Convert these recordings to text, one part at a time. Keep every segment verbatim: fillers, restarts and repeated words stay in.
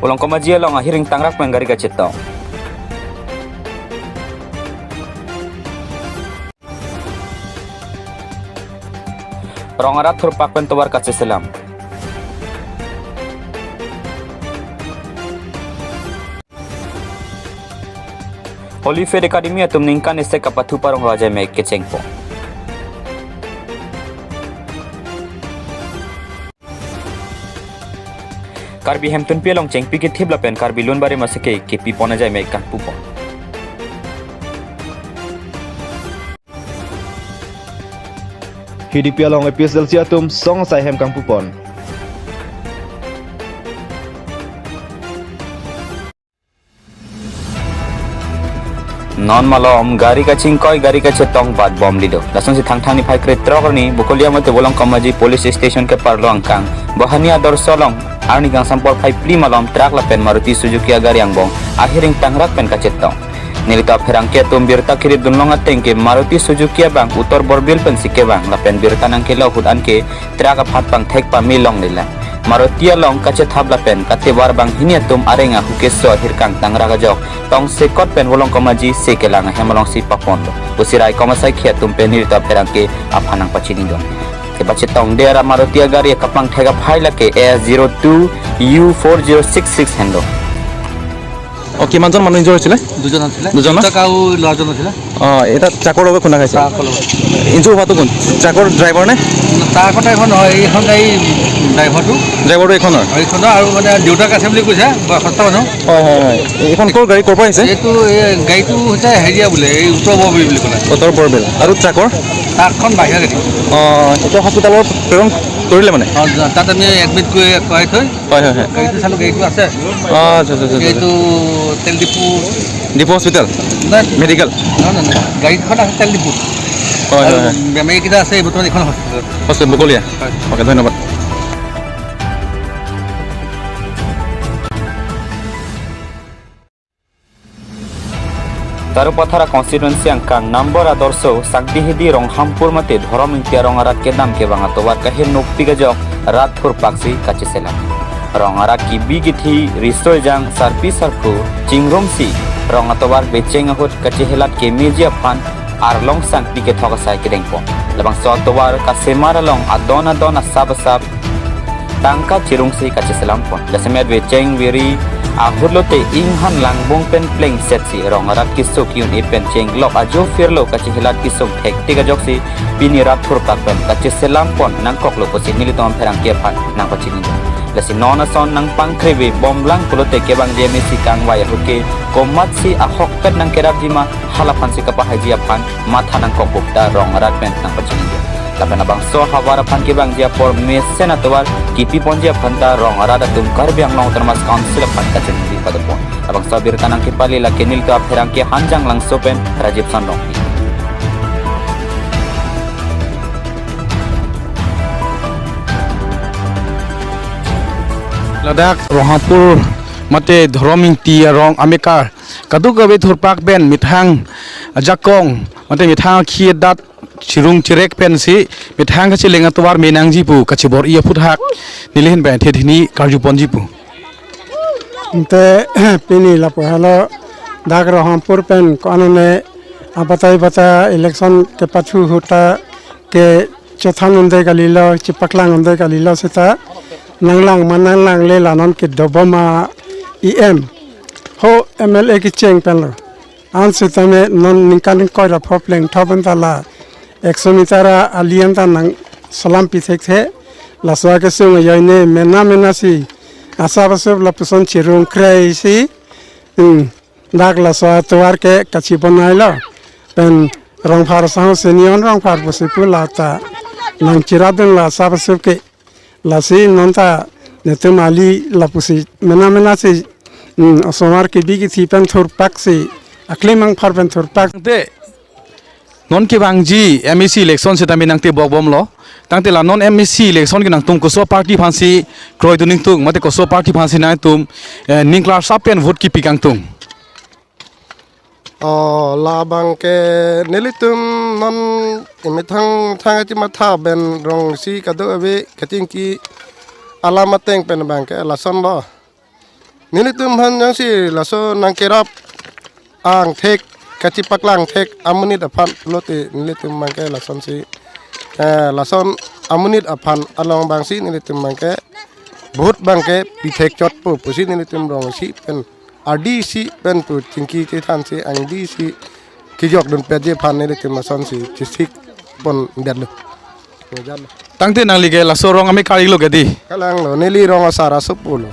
Volongkom Aji along ahiring tangrak pen gari kachetong. Rong arat thurpak pen tovar kacheselam. Holy Faith Academy atum ningkan isi kapathu parong ajai mek kechengpon. Karbi Hemtunpi along chengpi kethip lapen Karbi Lunbari masake kepipon ajai mek kangpupon. Hidipi along A P S L C atum song asai hem kangpupon. Non malom gari kachingkoi gari kachetong bat bom lido. Lasonsi Thangthang niphai krethrok arni Bokolia mate Volongkom Aji Police Station keparlo angkang Bahani Adorsho along arni kangsam porphai phli malom truck lapen Maruti Suzuki agari angbong ahiring tangrak pen kachetong. Nelitum apherangke atum birta kirit dunlong ateng ke Maruti Suzuki abang Uttor Borbil pensi kevang lapen birta nangkelo ahut anke truck aphan pangthek pame longle lang. Maruti along kachethap lapen katevar banghini atum areng ahu keso ahirkang tangrak ajok tongsekot pen Volongkom Aji se kelang ahem alongsi paponlo pusi raikom asaikhi atum pen nelitum apherangke aphan nangpachinidun. Kepachetongdet a Maruti agari akapangthek aphai lake S zero two U four zero six six henlo. অ, কিমানজন মানুহ ইনজুৰ হৈছিলে? দুজন আছিলে। দুজন ন? দেউতাক আৰু ল'ৰাজন আছিলে। অ, এটা ট্ৰাকৰ লগত খুন্দা খাইছে। ট্ৰাকৰ লগত। ইনজুৰ হোৱাটো কোন? ট্ৰাকৰ ড্ৰাইভাৰ নে? ট্ৰাকৰ ড্ৰাইভাৰ নহয়, এইখন গাড়ী ড্ৰাইভাৰটো। ড্ৰাইভাৰটো এইখনৰ? এইখনৰ আৰু মানে দেউতাক আছে বুলি কৈছে, বয়সস্থ মানুহ। হয়, হয়, হয়। এইখন ক'ৰ গাড়ী, ক'ৰ পৰা আহিছে? এইটো, এই গাড়ীটো হৈছে হেৰিয়া বোলে, এই উত্তৰ বৰবিল বুলি ক'লে। উত্তৰ বৰবিল। আৰু ট্ৰাকৰ? ট্ৰাকখন বাহিৰা গাড়ী। অ, এতিয়া হস্পিটেলত প্ৰেৰণ কৰিলে মানে? অ, তাত আমি এডমিট কৰি, কৰাই থৈ হয়, হয়, হয়। গাড়ীটো চালো, গাড়ীটো আছে। অ, আচ্ছা, আচ্ছা, আচ্ছা, আচ্ছা। এইটো তেল ডিপু। ডিপু হস্পিটেল? নাই। মেডিকেল? নহয়, নহয়, নহয়। গাড়ীখন আছে তেল ডিপু। হয়, হয়, আৰু হয়। বেমাৰীকেইটা আছে এই বৰ্তমান এইখন হস্পিটেলত। হস্পিটেল বকলীয়া? হয়। অ'কে, ধন্যবাদ। Sarupathar constituency angkang number Adorsho, Sangtihidi, Ronghampur mate Dhorom Ingti arong arat kedam kevang atovar kahir nokpik ajok rat thurpaksi kacheselam. Rong arat kebi kethe, riso ejang, sarpi sarpo chingrumsi rong atovar becheng ahut kachehelat kemeji aphan arlong sangpi kethok asai kedengpon. Labangso atovar kasemar along adon adon asap asap tangka chirungsi kacheselampon. Jasemet becheng biri ahut lote inghan langbung pen plengsetsi rong arat keso ki-un-e pen chenglok ajo phirlo kachehelat kesung thektik ajoksi pini rat thurpak pen kacheselampon nangkoklo pusi nelitum apherangke aphan nangpachinidun. Lasi non ason nangpangkrevi bomlang pulote kevangji M A C kangvai ahut ke komatsi ahokpet nangkerapji ma, halaphansi kapahaiji aphan matha nangkokbuk ta rong arat pen nangpachinidun. Lapen labangso ahavar aphan kevangji apor mesen atovar kepiponji aphan ta rong arat atum Karbi Anglong Autonomous Council aphan kachiningri padopon. Labangso abirta nangkepale lake nelitum apherangke Hanjanglangso pen Rajiv Sonrong. Ladak Ronghampur mate Dhorom Ingti arong amekar kadokave thurpak pen methang ajakong mate methang akhi adat chirung chirek pensi methang kacheleng atovar menangji pu kachibor-i aphuthak nelihin pen the hini karjuponji pu. Ante pini lapu halo dak Ronghampur pen ko-an ne abatai bata election kepathu ahut ta kechethan un-e kalilo, chepaklang un-e kalilo seta nanglang ma nanglangle, la non kedobom a E M ho M L A kecheng penlo. Ansitame non ningkan ingkoi ra pho plengthom pen ta la ekso meter a-ali an ta nangselampi thekthe. Laso akesung ajoine mena menasi asap asap lapuson chirung kreisi, hmm, dak laso atovar ke kachibonailo. Pen Rongphar Sangho Senior Rongphar pusi pu la ta nangchiradunlo asap asap ke. Lasi non ta netum ali lapusi mena menasi, hmm, osomar kebi kethe pen thurpaksi, akli mangphar pen thurpak. Te non kevangji M A C election setame nangtebokbomlo. Tangte la non M A C election ke nangtum koso party aphansi kroidun ingtung, mate koso party aphansi nangtum, eh, ning klarsap pen vote kepi kangtung? O, labang ke nelitum non imethang thang achi matha pen rong isi kadokave kachingki alam ateng pen abang ke lasonlo. Nelitum aphan jongsi laso nangkerap angthek, kachipaklang thek amonit aphan pulote nelitum abangke lasonsi, eh, lason amonit aphan along abangsi nelitum abangke vote abangke pithek chotpo pusi nelitum rong isi pen, ardi isi pen pu chingki chethansi angdi isi kejokdunpetji aphan nelitum lasonsi chesik pondetlo. Tangte nangli ke laso rong ame kali lo ke di? Kalanglo, neli rong asar asopo lo.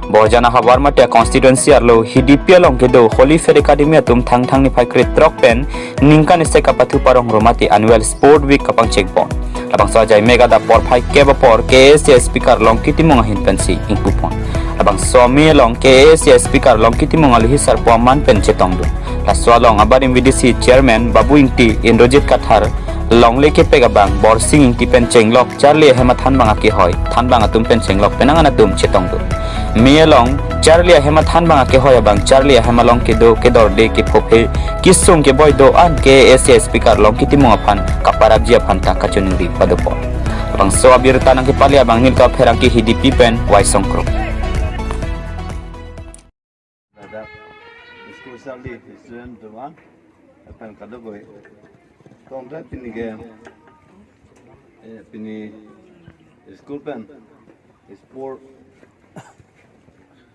Borjana havar mate constituency arlo Hidipi along kedo Holy Faith Academy atum Thangthang niphai krethrok pen ningkan isi kapathu parong romati annual sport week kapangcheng pon. Labangso ajai mega da porphai kep apor K A A C speaker Longki Timung ahin pensi ingpu pon. Labangso ame along K A A C speaker Longki Timung alohi sarpo aman pen chetongdun. Laso along abarim V D C chairman Babu Ingti, Indrajit Kathar, longle kepek abang Borsing Ingti pen chenglok charli ahem athanbang akehoi, thanbang atum pen chenglok penang an atum chetongdun. Ame along charli ahem athanbang akehoi abang charli ahem along kedo kedorde kephophe kesung keboi do-an K A A C speaker Longki Timung aphan kaparapji aphan ta kachiningri padopon. Labangso abirta nangkepale abang Nilkam Pherangke Hidipi pen Waisong Kro. Ladak school charli student atum an pen kadokave. Tongte pini ke, eh, pini school pen sport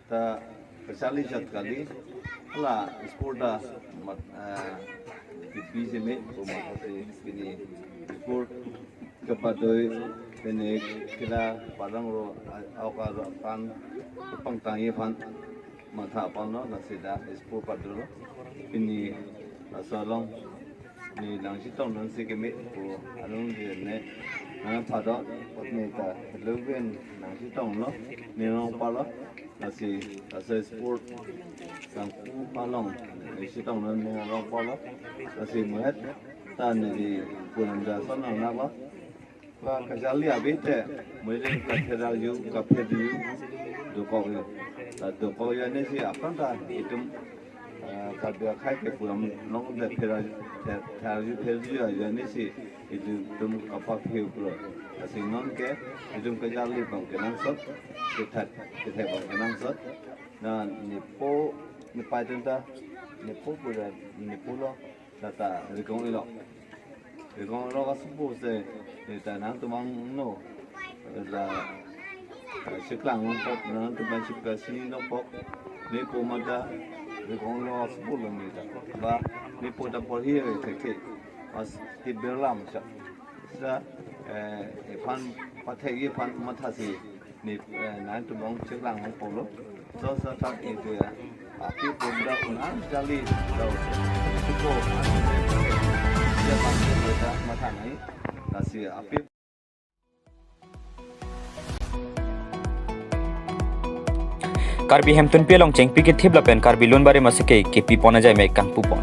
ta kacharli chot kali, hala sport ta mat, eh, P P C me ko mat si pini sport kepadoi pini kila padang ro, a-, aok aro pan pangtangji aphan matha ponlo, lasi ta sport padolo. Pini laso along ne nangchetongdunsi keme pu along je ne nangpado, apot ne ta loven nangchetonglo, ne nangpalo, lasi laso sport kangpu along nangchetonglo, ne nangpalo, lasi muhet ta neli punam da son nangnalo. Ba kacharli ave te, mui le kapherarju, kapherju dokok yo. Ta dokok yo ne si aphrang ta itum, eh, Karbi akhei ke puram long te pherarju, pher-, pherarju, pherarju yo ne si itum, itum kapaphe pulo. Lasi non ke itum kacharli abang kenangsot, kethat, kethat abang kenangsot. Na nepo, nepai atum ta, nepo pura, nepo lo. Lata Rigong Ilok. Rigong Ilok asopo si, eh, ta nangtum angno. La, eh, cheklang longpo, nangtum abang cheklang si longpo. Nepo mada Rigong Ilok asopo lo ne ta. Ba, nepo ta porhi ave thekthe. Mas ti berlam cha. Sa, eh, ephan pathekji aphan mathasi. Ne, eh, nangtum abang cheklang longpo lo. So, so, tak itu ya. Api punda pun an jali. Tahu. Cukup. Dia masuk kita makan ni. Nasi api. Karbi Hemtunpi along chengpi kethip lapen Karbi Lun Barim aseke kepi pon ajai mek kangpu pon.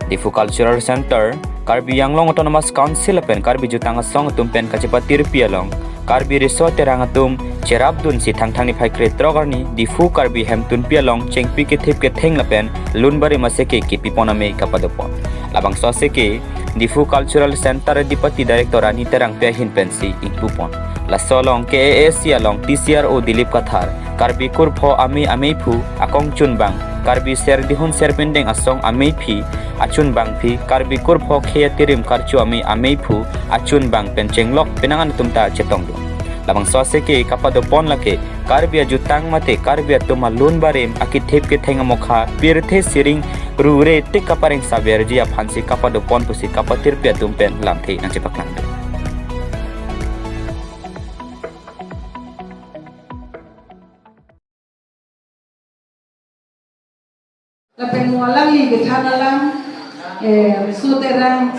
Diphu Cultural Center, Karbi Anglong Autonomous Council lapen Karbi Jutang Asong atum pen kachepatirpi along Karbi Riso Terang atum cherapdunsi Thangthang niphai krethrok arni Diphu Karbi Hemtunpi along chengpi kethip ketheng lapen Lun Barim aseke kepi pon ame kapado pon. Labangso aseke Diphu Cultural Center Adipati Director Rani Terangpi ahin pensi ingpu pon. Laso along K A A C along T C R O Dilip Kathar, Karbi Kurpho Amei Ameiphu akongchunbang, Karbi Serdihun Serpindeng Asong Ameiphi achunbangphi, Karbi Kurpho Khei Atirim Karcho Amei Ameiphu achunbang pen chenglok penang an atum ta chetongdun. Labangso aseke kapado pon lake Karbi ajutang mate Karbi atum alun barim akithip ketheng amokha pirthe siring rure tik kapareng saverji aphansi kapado pon pusi kapatirpi atum pen lamthe nangchepaklangdun. Lapen mo alangli kethan alam, eh, Riso Terang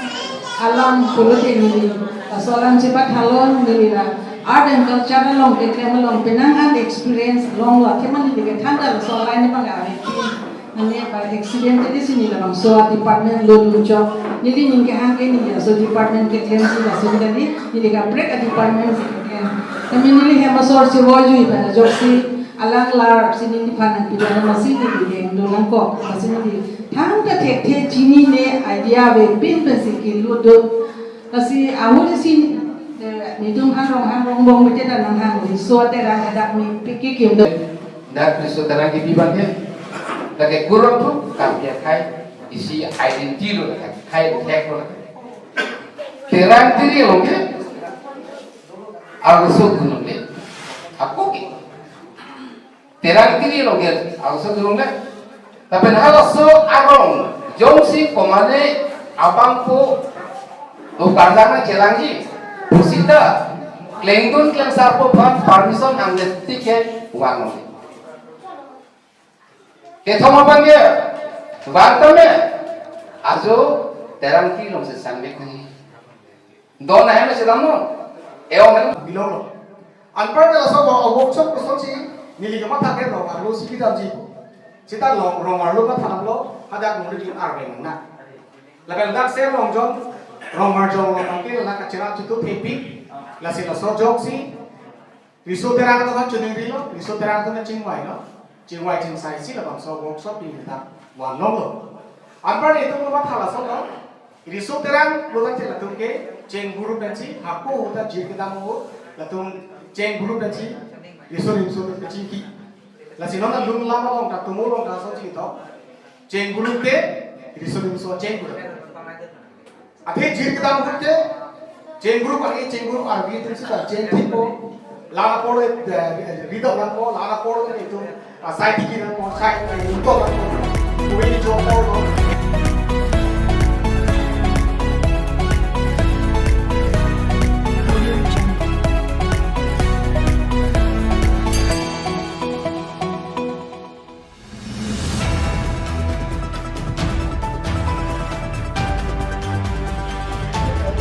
alam pulote neli laso alam chepathalo, neli la art and culture along keklem along penang an experience longlo, athema neli kethan ta laso alam ni bang ave pi. Mane ba accidentally si neli labangso department lo dun chok. Neli ning kehang ke neli laso department keklem si laso kali, neli kaprek a department si keklem. Tame neli hem asor si voijuipa ajoksi Alang lar si neliphan nangpidam masi neli deng dolang kok, masi neli thangta thekthe chinine, idea avepin pensi kelut do. Lasi ahut si, eh, netum hangrong hangrong bom bete ta nanghang riso terang hadak mepik kekim do. Dak riso terang kebi abang ke, lake kurang tu kam dia khai, isi identity lo lake khai, thek lo lake. Terang tiri lo ke, arloso dunong le, ako ke. Terang tiri lo ke, arloso dunong le. Lapen halaso arong jongsi komane abangpo, lo karjang nangchelangji pusita, klengdun klengsarpo aphan permission angdet tike vang lo. Kethom abang ke, vang tame, ajo terang tiri along si sangmek nangji. Don ahem si damnon. Eong ahem. Bilong lo. Anparta laso wo-, workshop kosonsi neli kematha ke rong arlo si pidamji. Seta rong, rong arlo matha damlo, hadak nuri di arveng na. Lapen dak se rong jon, rong arjong lo abang ke la kacherap chutu thepi. Lasi laso ajoksi riso terang atum choningri lo, riso terang atum chingvai lo, chingvai chingsai si labangso workshop pi kita vanlong lo. Anpar itum lo matha laso lo, riso terang lo tangte latum ke cheng guru pensi, hako ahut ta jir kedam ahut, latum cheng guru pensi, riso nimso kechingki. Lasi non ta lun lam along ta tumo along ta so chingtok. Cheng guru ke, riso nimso cheng guru. Athe jir kedam ahut ke, cheng guru ke, cheng guru arvi atum sita cheng thikpo, la apor, eh, ridam nangpo, la apor itum, ah, sai thiki nangpo, sai, eh, utok nangpo. Uwe ni jo apor lo.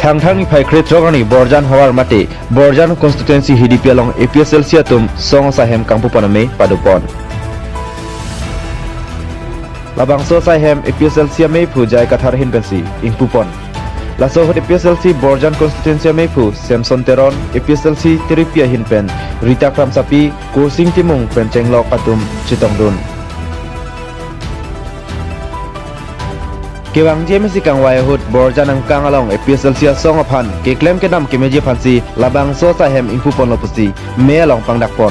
Thangthang niphai krethrok arni Borjan havar mate Borjan constituency H D P along A P H L C atum song asai ahem kangpupon amei padopon. Labangso asai ahem A P H L C ameiphu J I Kathar ahin pensi ingpupon. Laso ahut A P H L C Borjan constituency ameiphu Samson Teron, A P H L C Tiripi ahin pen Rita Kramsapi, Kursing Timung pen chenglok atum chetongdun. Kevangji amei si kangvai ahut Borjan angkang along A P H L C asong aphan keklem kedam kemeji aphansi labangso asai ahem ingpuponlo pusi mei along pangdakpon.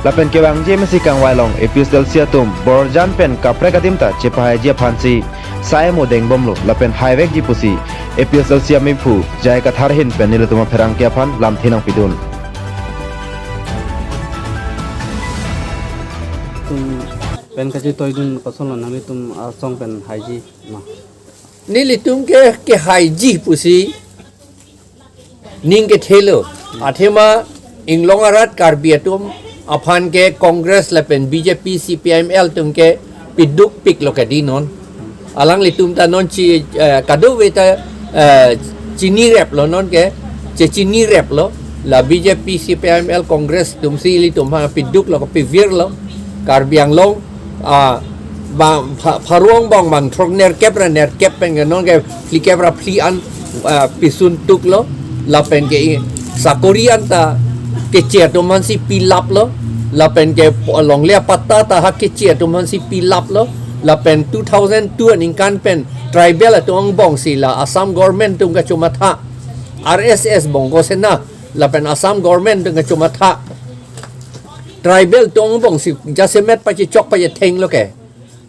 Lapen kevangji amei si kangvai along A P H L C atum Borjan pen kaprek adim ta chepahaiji aphansi sai amo dengbomlo lapen haivekji pusi A P H L C ameiphu J I Kathar ahin pen nelitum apherangke aphan lamthe nangpidun. Itum pen kachetoidun kosonlo nanglitum asong pen haiji ma? Nelitum ke, kehaiji pusi ning kethelo. Athema inglong arat Karbi atum aphan ke Congress lapen B J P, C P I M L atum ke pidukpiklo kedi non. Alanglitum ta non chi, eh, kadokave ta, eh, chinireplo non ke, chechinireplo. La B J P, C P I M L, Congress atumsi ilitum aphan piduklo, kepivirlo. Karbi Anglong, ah, ba, pha-, pharo angbong bang throk nerkep ra nerkep pen ke non ke phlikep ra phli an, ah, pisun tuklo, lapen ke i sakori anta Keche atum aphansi pilaplo, lapen ke po-, longle apatta ta ha Keche atum aphansi pilaplo, lapen two thousand two aningkan pen tribal atum angbongsi la Assam government atum kachomatha, R S S Bongo Sena, lapen Assam government atum kachomatha, tribal atum angbongsi jasemet pachechok pachethenglo ke.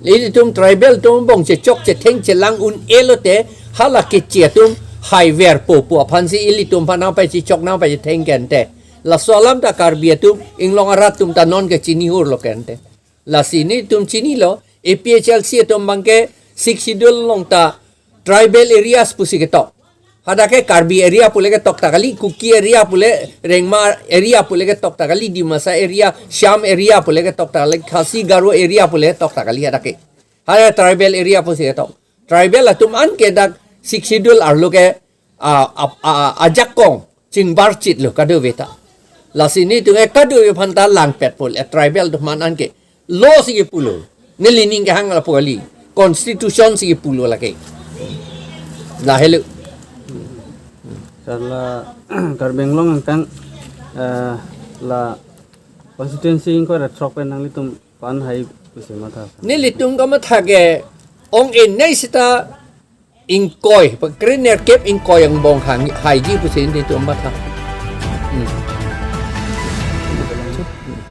Ilitum tribal atum angbong chechok chetheng chelang un-elo te hala Keche atum haiverpo pu aphansi ilitum aphan nangpachechok nangpachetheng ke ante. Laso alam ta Karbi atum inglong arat atum ta non ke chinihurlo ke ante. Lasi nelitum chinilo, A P H L C atum abang ke Sixth Schedule along ta tribal areas pusi ketok. Hadak ke Karbi area pule ketok ta kali, Kuki area pule, Rengma area pule ketok ta kali, Dimasa area, Shyam area pule ketok ta kali, Khasi Garo area pule ketok ta kali hadak ke. Hadak tribal area pusi ketok. Tribal atum an ke dak Sixth Schedule arlo ke, a, a, a, ajakong chingbarchitlo kadokave ta. Lasi nelitum ke kadokave aphan ta langpetpo le tribal atum an ke. Law si kepulo. Neli ning kehang lapu kali. Constitution si kepulo lake. Lahelo. Sir, la Karbi Anglong angkang, eh, la Constituency ingkoi ra throk pen nanglitum ko-an hai pusi matha? Nelitum kamatha ke ong-e nei sita ingkoi, pakri nerkep ingkoi angbong hang haiji pusi nelitum matha. Hmm.